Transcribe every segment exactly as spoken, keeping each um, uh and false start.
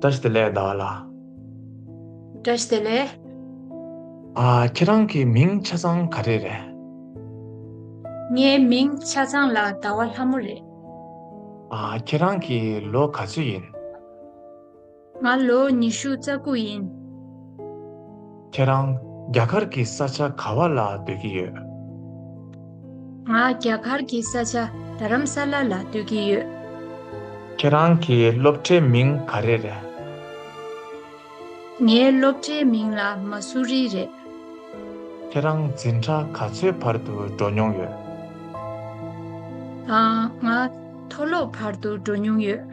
བཀྲ་ཤིས་བདེ་ལེགས་ཟླ་བ་ལགས། བཀྲ་ཤིས་བདེ་ལེགས། ཨ། ཁྱེད་རང་གི་མིང་ཆ་ཚང་ག་རེ་རེད། ངའི་མིང་ཆ་ཚང་ལ་ཟླ་བ་ལྷ་མོ་རེད། ཨ། ཁྱེད་རང་གི་ལོ་ག་ཚོད་ཡིན། ང་ལོ་ཉི་ཤུ་རྩ་དགུ་ཡིན། ཁྱེད་རང་རྒྱ་གར་གྱི་ས་ཆ་ག་བ་ལ་སྡོད་ཀྱི་ཡོད། ང་རྒྱ་གར་གྱི་ས་ཆ་རྡ་རམ་ས་ལ་ལ་སྡོད་ཀྱི་ཡོད། ཁྱེད་རང་གི་སློབ་གྲྭའི་མིང་ག་རེ་རེད། ངའི་སློབ་གྲྭའི་མིང་ལ་མ་སུ་རི་རེད། ཁྱེད་རང་འཛིན་གྲྭ་ག་ཚོད་བར་དུ་འགྲོ་མྱོང་ཡོད། ཨ། ང་མཐོ་སློབ་བར་དུ་འགྲོ་མྱོང་ཡོད།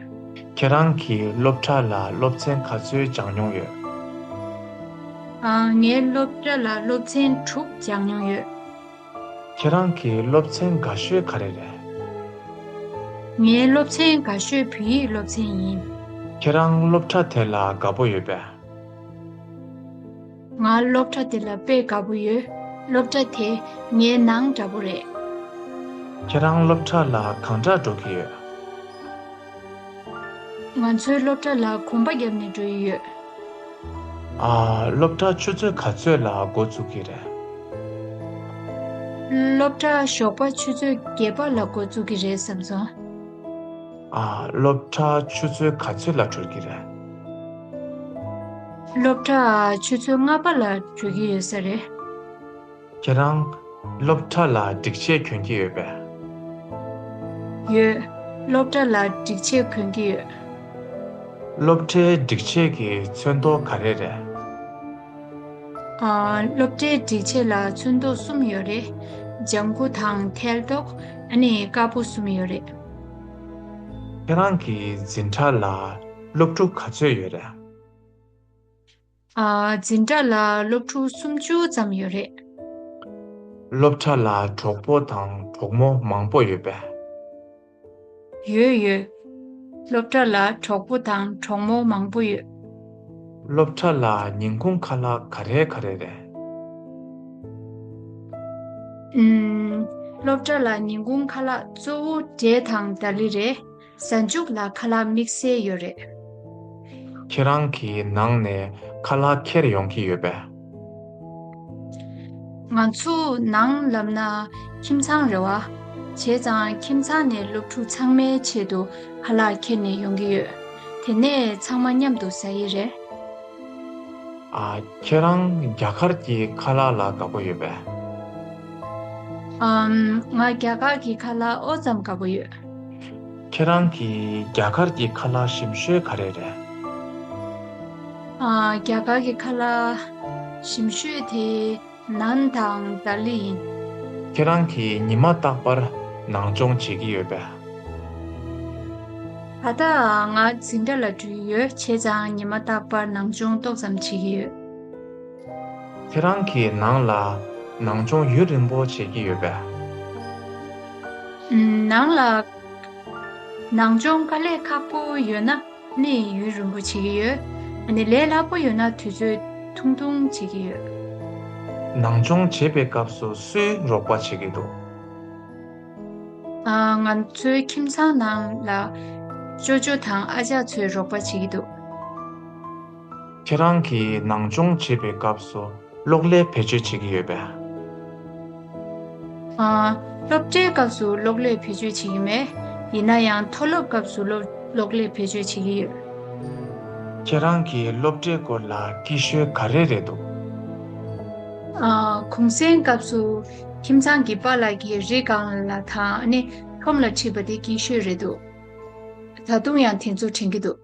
ཁྱེད་རང་གི་སློབ་གྲྭ་ལ་སློབ་ཚན་ག་ཚོད་སྦྱངས་མྱོང་ཡོད། ཨ། ངའི་སློབ་གྲྭ་ལ་སློབ་ཚན་དྲུག་སྦྱངས་མྱོང་ཡོད། ཁྱེད་རང་གི་སློབ་ཚན་དགའ་ཤོས་ག་རེ་རེད། ངའི་སློབ་ཚན་དགའ་ཤོས་བོད་ཡིག་སློབ་ཚན་ཡིན། ཁྱེད་རང་སློབ་གྲྭ་དེ་ལ་དགའ་པོ་ཡོད་པས། ང་སློབ་གྲྭ་དེ་ལ་དཔེ་དགའ་པོ་ཡོད། སློབ་གྲྭ་དེ་ངའི་ནང་འདྲ་པོ་རེད། ཁྱེད་རང་སློབ་གྲྭ་ལ་གང་འདྲ་འགྲོ་གི་ཡོད། ང་ཚོའི་སློབ་གྲྭ་ལ་གོམ་པ་བརྒྱབ་ནས་འགྲོ་ཡི་ཡོད། ཨ། སློབ་གྲྭ་ཆུ་ཚོད་ག་ཚོད་ལ་འགོ་བཙུགས་ཀྱི་རེད། སློབ་གྲྭ་ཞོགས་པ་ཆུ་ཚོད་བརྒྱད་པ་ལ་འགོ་བཙུགས་ཀྱི་རེད་བསམ་སོང་། ཨ། སློབ་གྲྭ་ཆུ་ཚོད་ག་ཚོད་ལ་གྲོལ་གྱི་རེད། སློབ་གྲྭ་ཆུ་ཚོད་ལྔ་པ་ལ་གྲོལ་གྱི་ཡོད་ས་རེད། ཁྱེད་རང་སློབ་གྲྭ་ལ་སྒྲིག་ཆས་གྱོན་གྱི་ཡོད་པས། ཡོད། སློབ་གྲྭ་ལ་སྒྲིག་ཆས་གྱོན་གྱི་ཡོད། སློབ་གྲྭའི་སྒྲིག་ཆས་ཀྱི་ཚོན་མདོག་ག་རེ་རེད། ཨ། སློབ་གྲྭའི་སྒྲིག་ཆས་ལ་ཚོན་མདོག་གསུམ་ཡོད་རེད། ལྗང་ཁུ་དང་ཐལ་མདོག་ཨ་ནི་དཀར་པོ་གསུམ་ཡོད་རེད། ཁྱེད་རང་གི་འཛིན་གྲྭ་ལ་སློབ་ཕྲུག་ག་ཚོད་ཡོད་རེད། ཨ། འཛིན་གྲྭ་ལ་སློབ་ཕྲུག་སུམ་ཅུ་ཙམ་ཡོད་རེད། སློབ་གྲྭ་ལ་གྲོགས་པོ་དང་གྲོགས་མོ་མང་པོ་ཡོད་པས། ཡོད་ཡོད། སློབ་གྲྭ་ལ་གྲོགས་པོ་དང་གྲོགས་མོ་མང་པོ་ཡོད། སློབ་གྲྭ་ལ་ཉིན་གུང་ཁ་ལག་ག་རེ་ག་རེ་རེད། ཨུམ། སློབ་གྲྭ་ལ་ཉིན་གུང་ཁ་ལག་གཙོ་བོ་འབྲས་དང་ཏཱ་ལི་རེད། གཟའ་མཇུག་ལ་ཁ་ལག་དམིགས་བསལ་ཡོད་རེད། ཁྱེད་རང་གི་ནང་ནས་ཁ་ལག་འཁྱེར་ཡོང་གི་ཡོད་པས། ང་ཚོ་ནང་ལབ་ན་ཁྱིམ་ཚང་རེད་བ། བྱས་ཙང་ཁྱིམ་ཚང་ནས་སློབ་ཕྲུག་ཚང་མའི་ཆེད་དུ་ཁ་ལག་འཁྱེར་ནས་ཡོང་གི་ཡོད། དེ་ནས་ཚང་མ་མཉམ་དུ་ཟ་ཡི་རེད། ཨ། ཁྱེད་རང་རྒྱ་གར་གྱི་ཁ་ལག་ལ་དགའ་པོ་ཡོད་པས། ཨམ། ང་རྒྱ་གར་གྱི་ཁ་ལག་ཨོ་ཙམ་དགའ་པོ་ཡོད། ཁྱེད་རང་གི་རྒྱ་གར་གྱི་ཁ་ལག་ཞིམ་ཤོས་ག་རེ་རེད། ཨ། རྒྱ་གར་གྱི་ཁ་ལག་ཞིམ་ཤོས་དེ་ནན་དང་ཏཱ་ལི་ཡིན། ཁྱེད་རང་གིས་ཉི་མ་རྟག་པར་ནང་སྦྱོང་བྱེད་ཀྱི་ཡོད་པས། ད་ལྟ་ང་འཛིན་གྲྭ་ལ་འགྲོ་གི་ཡོད། བྱས་ཙང་ཉི་མ་རྟག་པར་ནང་སྦྱོང་ཏོག་ཙམ་བྱེད་ཀྱི་ཡོད། ཁྱེད་རང་གི་ནང་ལ་ནང་སྦྱོང་ཡུན་རིང་པོ་བྱེད་ཀྱི་ཡོད་པས། ནང་ལ་ནང་སྦྱོང་དཀའ་ལས་ཁག་པོ་ཡོད་ན་ནི་ཡུན་རིང་པོ་བྱེད་ཀྱི་ཡོད། ཨ་ནི་ལས་སླ་པོ་ཡོད་ན་དུས་ཚོད་ཐུང་ཐུང་བྱེད་ཀྱི་ཡོད། ནང་སྦྱོང་བྱེད་པའི་སྐབས་སུ་སུས་རོགས་པ་བྱེད་ཀྱི་འདུག། ཨ། ང་ཚོའི་ཁྱིམ་ཚང་ནང་ལ་ཅོ་ཅོ་དང་ཨ་ཅག་ཚོས་རོགས་པ་བྱེད་ཀྱི་འདུག། ཁྱེད་རང་གིས་ནང་སྦྱོང་བྱེད་པའི་སྐབས་སུ་གློག་ཀླད་བེད་སྤྱོད་བྱེད་ཀྱི་ཡོད་པས། ཨ། སློབ་གྲྭའི་སྐབས་སུ་གློག་ཀླད་བེད་སྤྱོད་བྱེད་ཀྱི་མེད། ཡིན་ན་ཡང་མཐོ་སློབ་སྐབས་སུ་གློག་གློག་ཀླད་བེད་སྤྱོད་བྱེད་ཀྱི་ཡོད། ཁྱེད་རང་གི་སློབ་གྲྭའི་སྐོར་ལ་སྐྱིད་ཤོས་ག་རེ་རེད་འདུག། ཨ། གུང་སེང་སྐབས་སུ་ཁྱིམ་ཚང་གི་པཱ་ལགས་ཀྱིས་རི་སྒང་ལ་དང་ནི་ཁྲོམ་ལ་ཁྲིད་པ་དེ་སྐྱིད་ཤོས་རེད་འདུག། ད་དུང་ཡང་དེ་ཚོ་དྲན་གྱི་འདུག།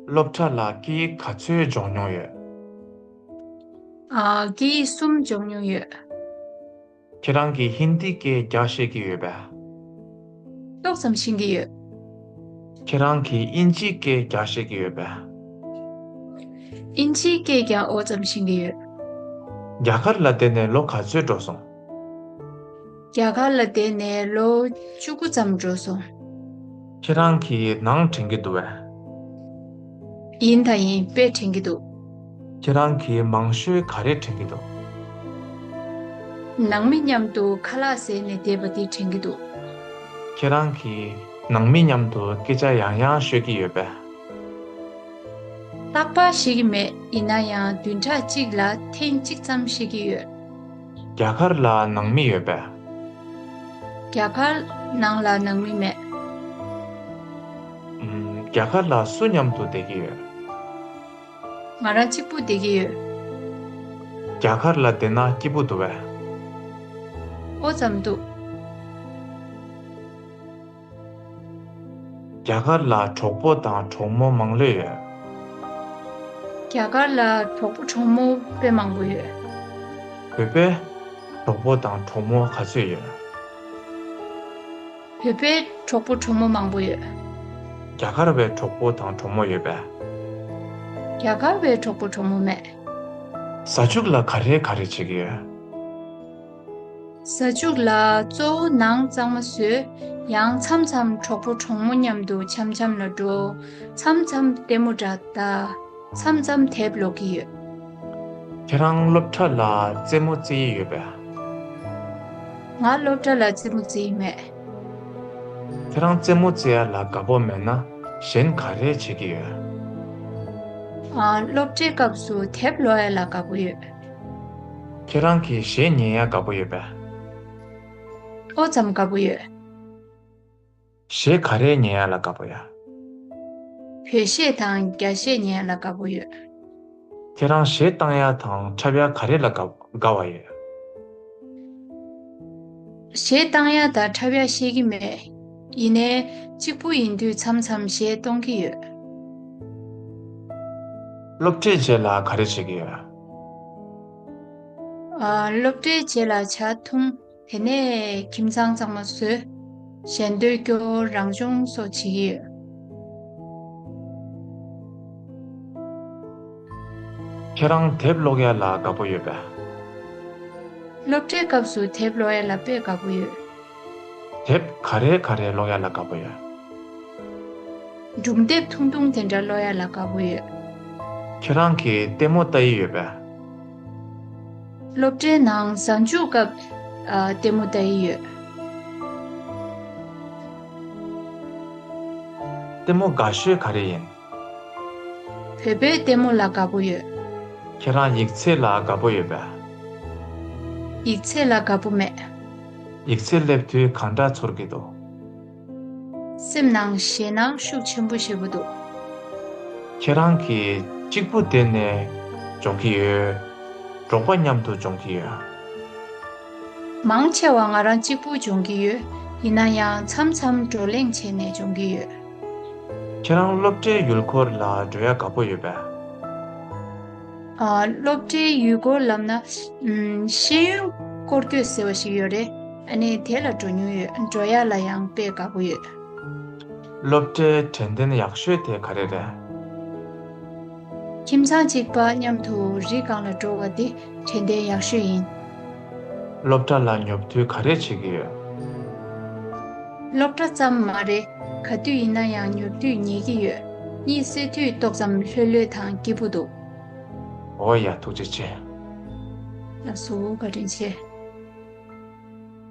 སློབ་གྲྭ་ལ་སྐད་ཡིག་ག་ཚོད་སྦྱོང་མྱོང་ཡོད། ཨ། སྐད་ཡིག་གསུམ་སྦྱོང་མྱོང་ཡོད། ཁྱེད་རང་གིས་ཧིན་དི་སྐད་རྒྱག་ཤེས་ཀྱི་ཡོད་པས། ཏོག་ཙམ་ཤེས་ཀྱི་ཡོད། ཁྱེད་རང་གིས་དབྱིན་ཇིའི་སྐད་རྒྱག་ཤེས་ཀྱི་ཡོད་པས། དབྱིན་ཇིའི་སྐད་ཀྱང་ཨོ་ཙམ་ཤེས་ཀྱི་ཡོད། རྒྱ་གར་ལ་བསྡད་ནས་ལོ་ག་ཚོད་འགྲོ་སོང་། རྒྱ་གར་ལ་བསྡད་ནས་ལོ་བཅུ་དགུ་ཙམ་འགྲོ་སོང་། ཁྱེད་རང་གིས་ནང་དྲན་གྱི་འདུག་པས། ཡིན་ད་ཡིན། དཔེ་དྲན་གྱི་འདུག། ཁྱེད་རང་གིས་མང་ཤོས་ག་རེ་དྲན་གྱི་འདུག། ནང་མི་མཉམ་དུ་ཁ་ལག་ཟས་ནས་བསྡད་པ་དེ་དྲན་གྱི་འདུག། ཁྱེད་རང་གིས་ ནང་མི་མཉམ་དུ་སྐད་ཆ་ཡང་ཡང་ཤོད་ཀྱི་ཡོད་པས། རྟག་པར་ཤེས་ཀྱི་མེད། ཡིན་ན་ཡང་བདུན་ཕྲག་གཅིག་ལ་ཐེངས་གཅིག་ཙམ་ཤེས་ཀྱི་ཡོད། རྒྱ་གར་ལ་ནང་མི་ཡོད་པས། རྒྱ་གར་ནང་ལ་ནང་མི་མེད། ཨམ། རྒྱ་གར་ལ་སུ་མཉམ་དུ་བསྡད་ཀྱི་ཡོད། ང་རང་གཅིག་པུ་བསྡད་ཀྱི་ཡོད། རྒྱ་གར་ལ་བསྡད་ན་སྐྱིད་པོ་འདུག་པས། ཨོ་ཙམ་འདུག། རྒྱ་གར་ལ་གྲོགས་པོ་དང་གྲོགས་མོ་མང་ལོས་ཡོད། རྒྱ་གར་ལ་གྲོགས་པོ་གྲོགས་མོ་དཔེ་མང་པོ་ཡོད། བོད་པའི་གྲོགས་པོ་དང་གྲོགས་མོ་ག་ཚོད་ཡོད། བོད་པའི་གྲོགས་པོ་གྲོགས་མོ་མང་པོ་ཡོད། རྒྱ་གར་བའི་གྲོགས་པོ་དང་གྲོགས་མོ་ཡོད་པས། རྒྱ་གར་བའི་གྲོགས་པོ་གྲོགས་མོ་མེད། གཟའ་མཇུག་ལ་ག་རེ་ག་རེ་བྱེད་ཀྱི་ཡོད། གཟའ་མཇུག་ལ་གཙོ་བོ་ནང་གཙང་མ་བཟོས། ཡང་མཚམས་མཚམས་གྲོགས་པོ་གྲོགས་མོ་མཉམ་དུ་འཆམ་འཆམ་ལ་འགྲོ། མཚམས་མཚམས་ལྟད་མོ་འདྲ་ལྟ། མཚམས་མཚམས་དེབ་ཀློག་གི་ཡོད། ཁྱེད་རང་སློབ་གྲྭ་ལ་རྩེད་མོ་རྩེ་ཡི་ཡོད་པས། ང་སློབ་གྲྭ་ལ་རྩེད་མོ་རྩེ་ཡི་མེད། ཁྱེད་རང་རྩེད་མོ་རྩེ་ཡ་ལ་དགའ་པོ་མེད་ན་གཞན་ག་རེ་བྱེད་ཀྱི་ཡོད། ཨ། སློབ་གྲྭའི་སྐབས་སུ་དེབ་ཀློག་ཡ་ལ་དགའ་པོ་ཡོད། ཁྱེད་རང་གིས་གཞས་ཉན་ཡ་དགའ་པོ་ཡོད་པས། ཨོ་ཙམ་དགའ་པོ་ཡོད། གཞས་ག་རེ་ཉན་ཡ་ལ་དགའ་པོ་ཡོད། བོད་གཞས་དང་རྒྱ་གཞས་ཉན་ཡ་ལ་དགའ་པོ་ཡོད། ཁྱེད་རང་གཞས་བཏང་ཡ་དང་འཁྲབ་ཡ་ག་རེ་ལ་དགའ་དགའ་བ་ཡོད། གཞས་བཏང་ཡ་དང་འཁྲབ་ཡ་ཤེས་ཀྱི་མེད། ཡིན་ནའི་གཅིག་པུ་ཡིན་དུས་མཚམས་མཚམས་གཞས་གཏོང་གི་ཡོད། སློབ་གྲྭའི་རྗེས་ལ་ག་རེ་བྱེད་ཀྱི་ཡོད། ཨ། སློབ་གྲྭའི་རྗེས་ལ་ཇ་འཐུང་། དེ་ནས་ཁྱིམ་ཚང་གཙང་མ་བཟོས། ཞལ་འདོན་སྐྱོར། རང་སྦྱོང་སོགས་བྱེད་ཀྱི་ཡོད། ཁྱེད་རང་དེབ་ཀློག་ཡ་ལ་དགའ་པོ་ཡོད་པས། སློབ་གྲྭའི་སྐབས་སུ་དེབ་ཀློག་ཡ་ལ་དཔེ་དགའ་པོ་ཡོད། དེབ་ག་རེ་ག་རེ་ཀློག་ཡ་ལ་དགའ་པོ་ཡོད། སྒྲུང་དེབ་ཐུང་ཐུང་དེ་འདྲ་ཀློག་ཡ་ལ་དགའ་པོ་ཡོད། ཁྱེད་རང་གིས་ལྟད་མོ་ལྟ་ཡི་ཡོད་པས། སློབ་གྲྭའི་ནང་གཟའ་མཇུག་སྐབས། ཨ། ལྟད་མོ་ལྟ་ཡི་ཡོད། ལྟད་མོ་དགའ་ཤོས་ག་རེ་ཡིན། བོད་པའི་ལྟད་མོ་ལ་དགའ་པོ་ཡོད། ཁྱེད་རང་ཡིག་ཚད་ལ་དགའ་པོ་ཡོད་པས། ཡིག་ཚད་ལ་དགའ་པོ་མེད། ཡིག་ཚད་སླེབས་དུས་གང་འདྲ་ཚོར་གྱི་འདུག། སེམས་ནང་ཞེད་སྣང་ཤུགས་ཆེན་པོ་ཞེ་པོ་འདུག། ཁྱེད་རང་གིས་གཅིག་པུ་བསྡད་ནས་སྦྱོང་གི་ཡོད། གྲོགས་པོ་མཉམ་དུ་སྦྱོང་གི་ཡོད། མང་ཆེ་བ་ང་རང་གཅིག་པུ་སྦྱོང་གི་ཡོད། ཡིན་ན་ཡང་མཚམས་མཚམས་བགྲོ་གླེང་བྱས་ནས་སྦྱོང་གི་ཡོད། ཁྱེད་རང་སློབ་གྲྭའི་ཡུལ་སྐོར་ལ་འགྲོ་ཡ་དགའ་པོ་ཡོད་པས། ཨ། སློབ་གྲྭའི་ཡུལ་སྐོར་ལབ་ན། ཨམ། ཤེས་ཡོན་སྐོར་སྐྱོད་ཟེར་བ་ཞིག་ཡོད་རེད། ཨ་ནི་དེ་ལ་འགྲོ་མྱོང་ཡོད། འགྲོ་ཡ་ལ་ཡང་དཔེ་དགའ་པོ་ཡོད། སློབ་གྲྭའི་དྲན་རྟེན་ཡག་ཤོས་དེ་ག་རེ་རེད། ཁྱིམ་ཚང་གཅིག་པ་མཉམ་དུ་རི་སྒང་ལ་འགྲོ་བ་དེ་དྲན་རྟེན་ཡག་ཤོས་ཡིན། སློབ་གྲྭ་ལ་ཉོབ་དུས་ག་རེ་བྱེད་ཀྱི་ཡོད། སློབ་གྲྭ་ཙམ་མ་རེད། ག་དུས་ཡིན་ན་ཡང་ཉོབ་དུས་ཉལ་གྱི་ཡོད། གཉིད་སད་དུས་ཏོག་ཙམ་ལྷོད་ལྷོད་དང་སྐྱིད་པོ་འདུག། འོ་ཡ། ཐུགས་རྗེ་ཆེ། ལགས་སོ། བཀའ་དྲིན་ཆེ།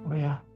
འོ་ཡ།